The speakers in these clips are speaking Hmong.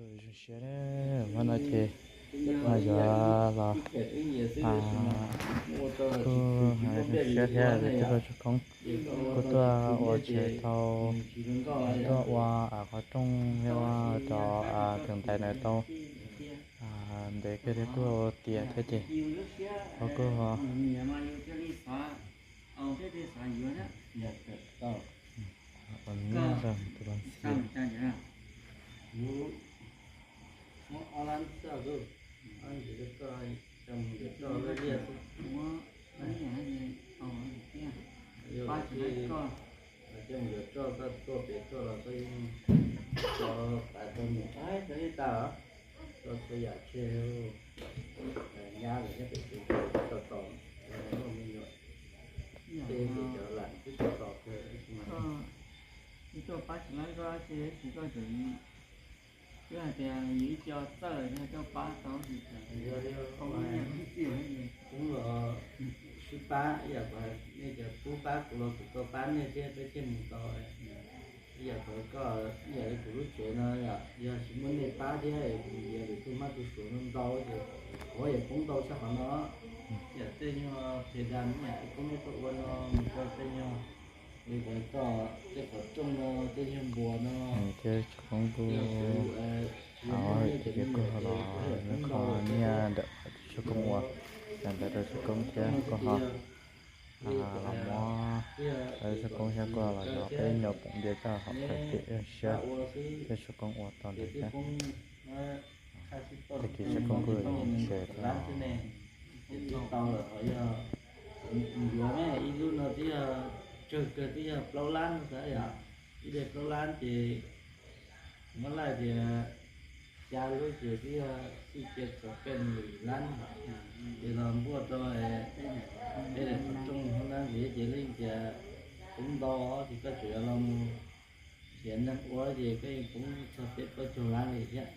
Zoo siab na, hmo no ces no yuav los kuj zoo siab thiab, tij laug Tshaj Koob kuj tuaj ua tsev tau, tuaj ua qhov rooj thiab ua cov tus ntaiv na tau ntev kawg thiab kuj tiav thiab ces ho kuj ho ua nyiaj rau tus los xij. Coj mus yuav roj, koj tuaj pem tuaj los koj yeej tso qav tau num, tau ib tag, tso txhua yam tseg, nyab lawm nyob pem tus tau tos, muaj me nyuam, tej cov lam twb tau tos kawg. Tuaj pab tsis laib koj ces tsis koj tseem, twb hais tias yus ib co txawj yog coj pab tau tsis tseem, koob los sib pab ib yam kuv hais, nej cov tub pab kuv los kuv tau pab nej thiab peb thiaj mus tau. Ib yam kuv hais koj, ib yam li kuv lub tsev no yog tsis muaj nej pab thiab kuv ntiav lwm tus mab tus suav no ntau ces qhov yuav poob ntau tshaj qhov no. Ib yam tej nyuag phe da ib yam li koj nej tuaj ua no mus rau tej nyuag li kuv hais koj tej qhov rooj no, tej nyuag npuas no, tej nyuag kuv, ces kuj ho los muab kho nyiaj ntawm Tshaj Koob ua, ntawm rau Tshaj Koob thiab kuj ho los muab Tshaj Koob thiab kuj ho los zov peb nyuam poom npias coj hauv thav pem siab thiab Tshaj Koob ua tau ntawd thiab. Tag kis Tshaj Koob kuj tsev thiab. Tau lawm ho yog yuav ne, ib lub no twb yog tsawg kawg twb yog plaub lab no xav yom, ib daim plaub lab ces muab laij tias xya lub ces twb yog txij cia txog peb lub lab, ces los npuaj rau peb daim qhov rooj hoob nab ntxiv ces leej tias poob ntau ces koj tseem yuav los mus nrhiav neeg ua ces koj yeej poob txog peb plaub caug lab li thiab.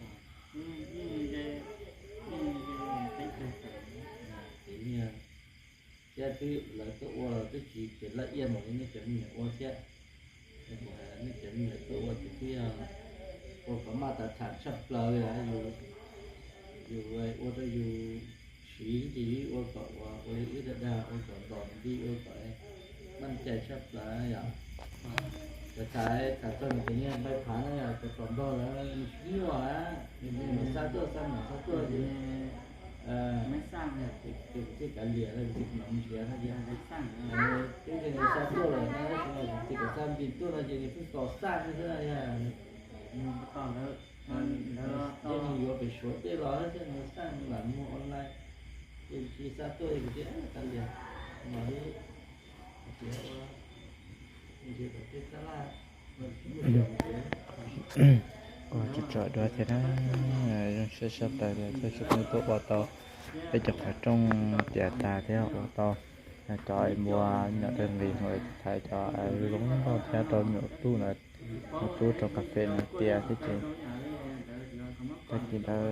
Thiab twb lawv tuaj ua los twb tsis ces laj iaj npaum li nej cov me nyuam ua thiab. Kuv hais nej cov me nyuam tuaj ua ces twb yog ua kom maj tas tham tshaj plaws li, yus ua rau yus siv ces yus ua kom ua, ua li wb dag dag ua kom ntom nti ua kom maj cai tshaj plaws yom. Cov tham tham txog nws tus nyiaj nqaij phav na yom, cov tom ntog lawm nws tsis nyuaj, nws mus xa tuaj xa mus xa tuaj ces kuv thiaj kav liam, kuv thiaj mus nrhiav no ces twb yog nws xa tuaj lawm no, kuv thiaj kom xa npis tuaj no ces nws pheej tos xaj xwb na yom. Yeej mus yuav pem Suav tej los thiab nws xaj lam muag online, ces tsis xa tuaj ces kuv thiaj kav liam no li. Ua tsuag tsuag dua thiab na, zoo siab sab plaws li thiab Tshaj Koob tuaj ua tau peb cov qhov rooj tiav tas thiab ua tau cov npua nyom tawg nqis mus thaiv cov zoo nkauj thiab rau nyuam tub na, nyuam tub rau kas fes na tiav thiab ces tag kis ntawd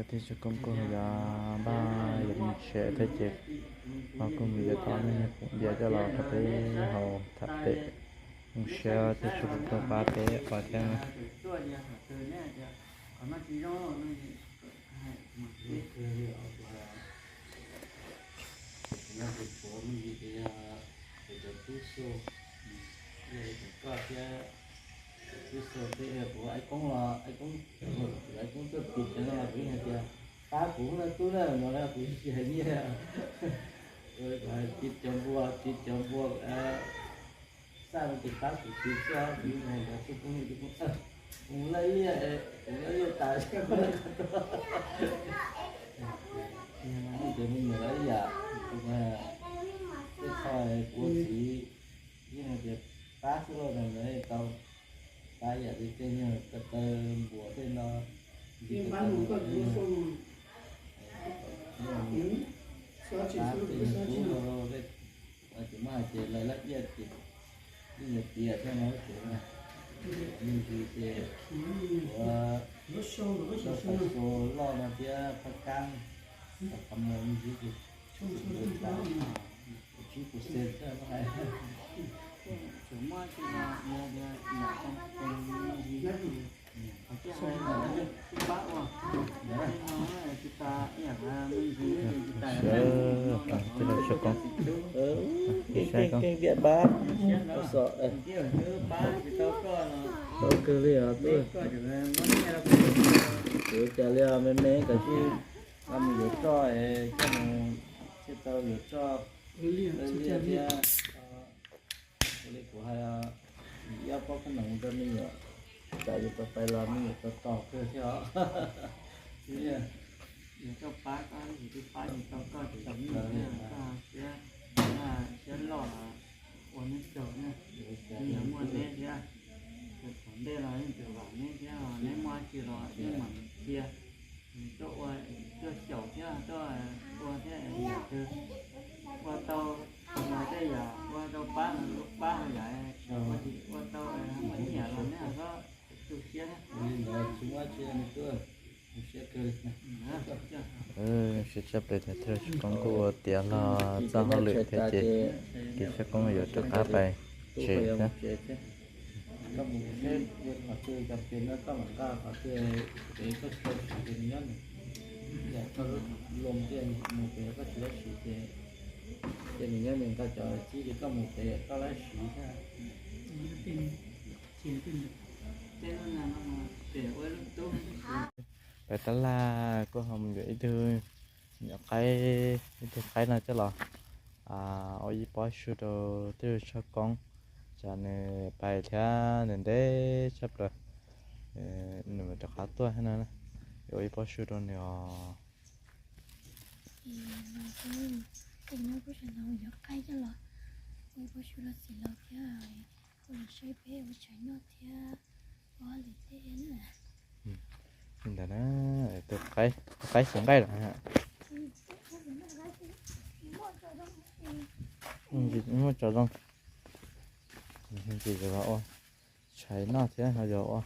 thiab Tshaj Koob kuj yog npaj yuav mus tsev thiab ces ho kuj mus yuav tau me nyuam poom npias coj los rau peb haus tham pem. Zoo siab thiab Tshaj Koob tuaj pab peb ua thiab na. Tus tsov muaj ntsis tias tus cov tub xu, yog li tus koj thiab tus tub xu tej, kuv ua Aib Koob los Aib Koob, Aib Koob tuaj tiv cov no los kuv yeej hais tias pab kuv na tub na no na, kuv tsis hais nyiaj. Tiv cov npua, tiv cov npua xaj no ces pab kuv tiv xwb, kuv yeej hais ntawd tub phooj ywg, kuv laj liaj, kuv laj liaj tas thiab kuv laj qhov tuaj. Cov me nyuam lawv ib yam, tej qho kuv txiv yeej hais tias pab xwb lauj, ntawd tau pab yam li tej nyuag ko taw npua tej no, ntxiv ko taw npua tej no, pab tej nyuag tub no, ces muab hais tias lawv laj liaj ces yeej yuav tiav thiab no ces me ntsis ces ua laj xo loj no thiab phaj kab, qhov muag me ntsis ces tsib puas xees thiab muab hais. Tsuas muab tsis yog yam tau tus me ntsis, qhov tsis hais los yeej tsis pab ua. Keej keej tiam pab. Tau kawg li os. Kuv cas li os, me me kawg, kuv mus yuav roj es coj mus thiaj tau yuav roj liaj thiab. Ua li kuv hais, ib ob pob khaub noom rau me nyuam, tsam yuav tau pais los me nyuam tau tos kawg thiab os. Yog koj pab koj, yog twb pab tsis tau koj ces koj siab, siab loj los ua neb tsaug na. Yog muaj neb thiab, tom ntej los yeej tseem vam neb thiab, neb muaj dab tsi los yeej mam cia. Tuaj ua, tuaj xyaum thiab tuaj ua thiab, yam twg ua tau los tej yam ua tau pab los pab, yam ua tau muaj nyiam los neb txhob tu siab. Siab tshaj plaws tias Txoj Koob kuj ua tiav hlo txoj hauj lwm thiab ces ces Txoj Koob yuav rov qab pais tsev thiab. Koj mus seb qhov twg cov pem no koj mam nqa, qhov twg pem koj tsis tau siv ces nws nyob, yam koj lub loo tiaj mus pem koj tsis tau siv ces, ces nws nyob nws nqa cov txib ces koj mus pem koj lab siv thiab. Pem tab laj kuj ho mus yuav ib tug nyuam qaib, ib tug qaib no coj los ua ib pob su rau tij laug Txoj Koob, tsam nws pais thiab ntev ntev tshaj plaws nws mam rov qab tuaj thiab no, yuav ua ib pob su rau nws os. Ces no kuj sawv ntxov yuav qaib coj los ua ib pob su rau txiv laus thiab, kuj los saib peb ua tshais noj thiab ua hauj lwm tej na. Li ntawd na, tus qaib, tus qaib xeev nqaij los. Muaj tso zoo, ntsis los ua tshais noj thiab ho yog ua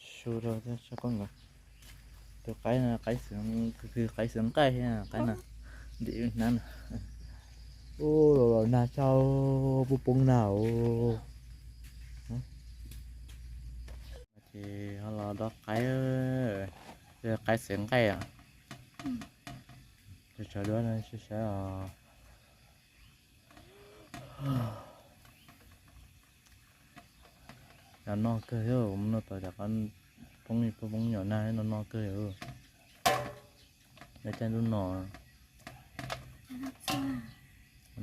su rau Txoj Koob nkawd. Tus qaib no qaib xeev, kws qaib xeev nqaij thiab qaib no, ntim hnab no. Ub, los los nag tshaj, poob poob nag os. Ces ho los dob qaib, qaib xeev nqaij os. Tsaus duab no sib saib os. Noj noj kawg thiab, mus noj tom cov qab poob poob nyuam nag noj noj kawg. Lawv caij ntuj no,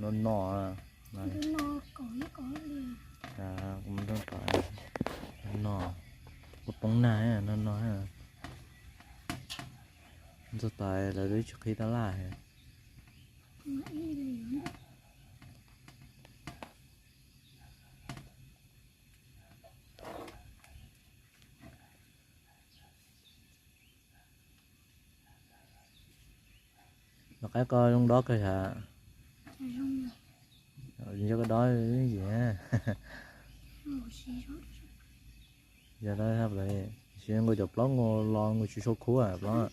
noj noj, kuv mus noj tom no, poob poob nag noj noj. Ntxog tas lawv twb tsis qhib tab laj. Los qaib ko zoo dob kawg yam. Yog koj dob ib yam. Yog dob hab lawm, tab sis nkaus cov plaub nkaus los nkaus tsis tshua khub plaub.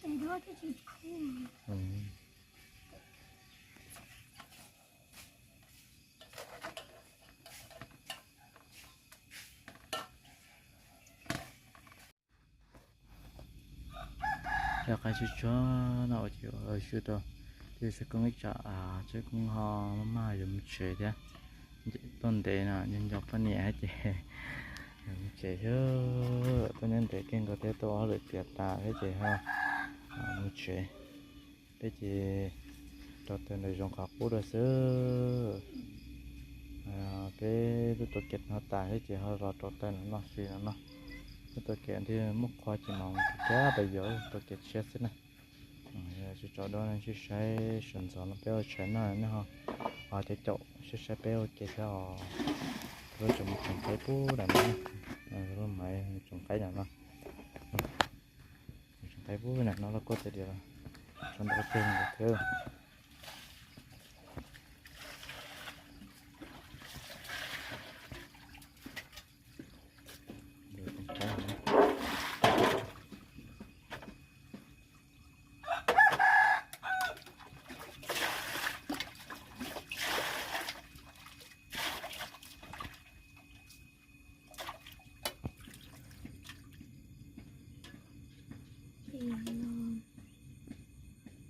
Cov qaib tsuag tsuag no ua ces su rau, ces Txoj Koob ib tsam, Txoj Koob ho maj maj yuav mus tsev thiab. Tuaj ntev no nco nco poj niam ces yuav mus tsev thiab. Tuaj nyob ntev kawg nkaus thiab, tau ob lwm tiam tas thiab ces ho mus tsev. Peb ces rau taws ntawm zoov qhov qub rau xwb. Peb lub tuam kem no tas thiab ces ho los rau taws no noj si no no. Lub tuam kem nti muaj qhua ces mas kiag pes yov tuam kem tshiab xwb na. Sib tso duab sib saib sawv ntxov no peb ua tshais noj nej ho, ho cov caum sib saib peb ua ke thiab os. Lub tseem mus tsoom qaib pub nram no, lub maiv tsoom qaib nram no. Tsoom qaib pub nram no los kuj txawm tias tso ntau kawg nkaus thiab.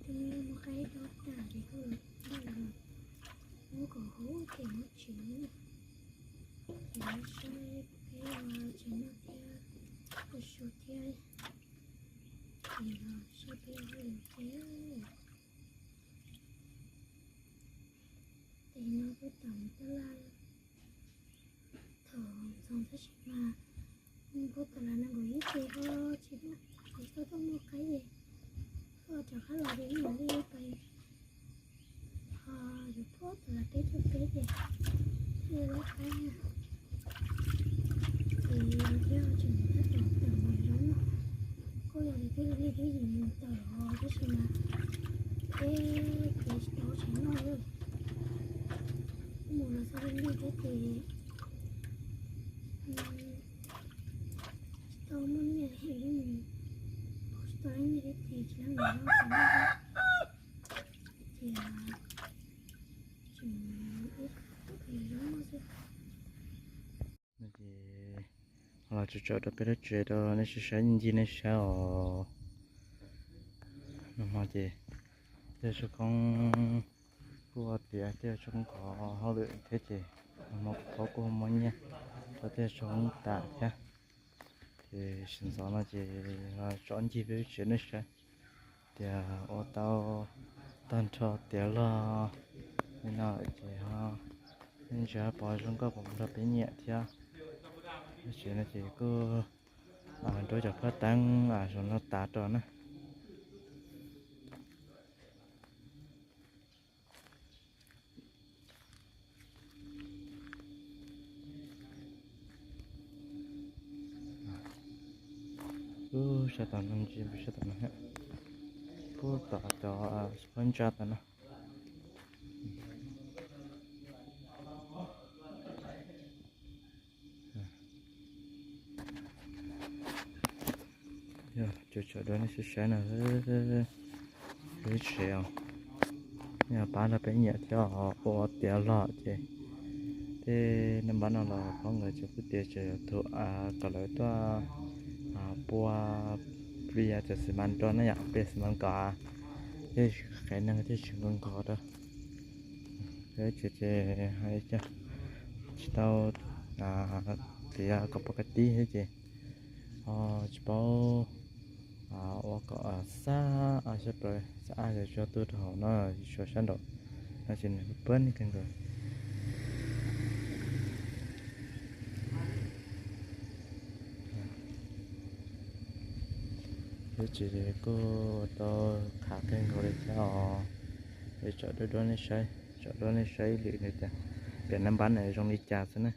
Ces no twb muaj qaib dob tag ces kuj los Saib peb tsev noj thiab, kuj su thiab, ces los saib peb ua hauj lwm thiab. Ces no kuj tau mus tab laj thaum ntxoov tab sis mas kuj tau los nees nkaum ib ces ho tsis muaj, tsis tau tuaj muaj qaib ces ho rov qab los ces ib yam li pais ho yuav phuab tau los peb caug peb ces thiaj li lab qaib na. Ces thiab tseem tab tom tawm mus zoo no, kuj yog li twb li twb yim mus tawm os tab sis mas peb kev tsis tau tsev noj li. Mus los xav li li thiab ces tsis tau muaj nyiaj li, tsis tau nyiaj thiab ces tsis tau mus noj tsev noj thiab ces tseem ib qho pem zoo xwb. Ces los tso tso rau peb lub tsev rau nej saib, ncig nej saib os. Nag hmo ces tej tsob khoob kuj ua tiav, tej tsob khoob kho hauj lwm thiab ces nag hmo kuj qhov kuj muaj nyiaj rau tej tsob khoob tas thiab. Ces sawv ntxov no ces tso ncig peb lub tsev nej saib tias ua tau tag nrho tiav log li no lawm ces ho nej ntshe pom zoo nkauj pom nrog peb nyiam thiab. Lub tsev no ces kuj nrog cov phab teeb zoo no tas rau na. Ub, sab tom no ntsis, sab tom no, pub tom cov phab ntsa tom no. Yog tso tso rau nej saib saib no, lub tsev os, yog pab nrog peb nyiam thiab ua tiav log ces tej naj npab no los pab nkawd cov pub tiav tseem yog thaum kom lawv tuaj pua pia cov xi mas rau na yom, pia xi mas kom tej qhev neeg thiaj tsis nkaus nkaus rau. Ces tsis tau tiav kom pom kab tib thiab ces ho tsis paub ua kom xab, xab plaws xab ab tso tuaj rau hauv no, tsis tshua sab nraum no ces nws pab kawg nkaus. Lub tsev kuj tau qhav kawg nkaus li thiab os. Es tso duab duab nej saib, tso duab nej saib ib lwm tias pem naj npab no zoo li cas xwb na.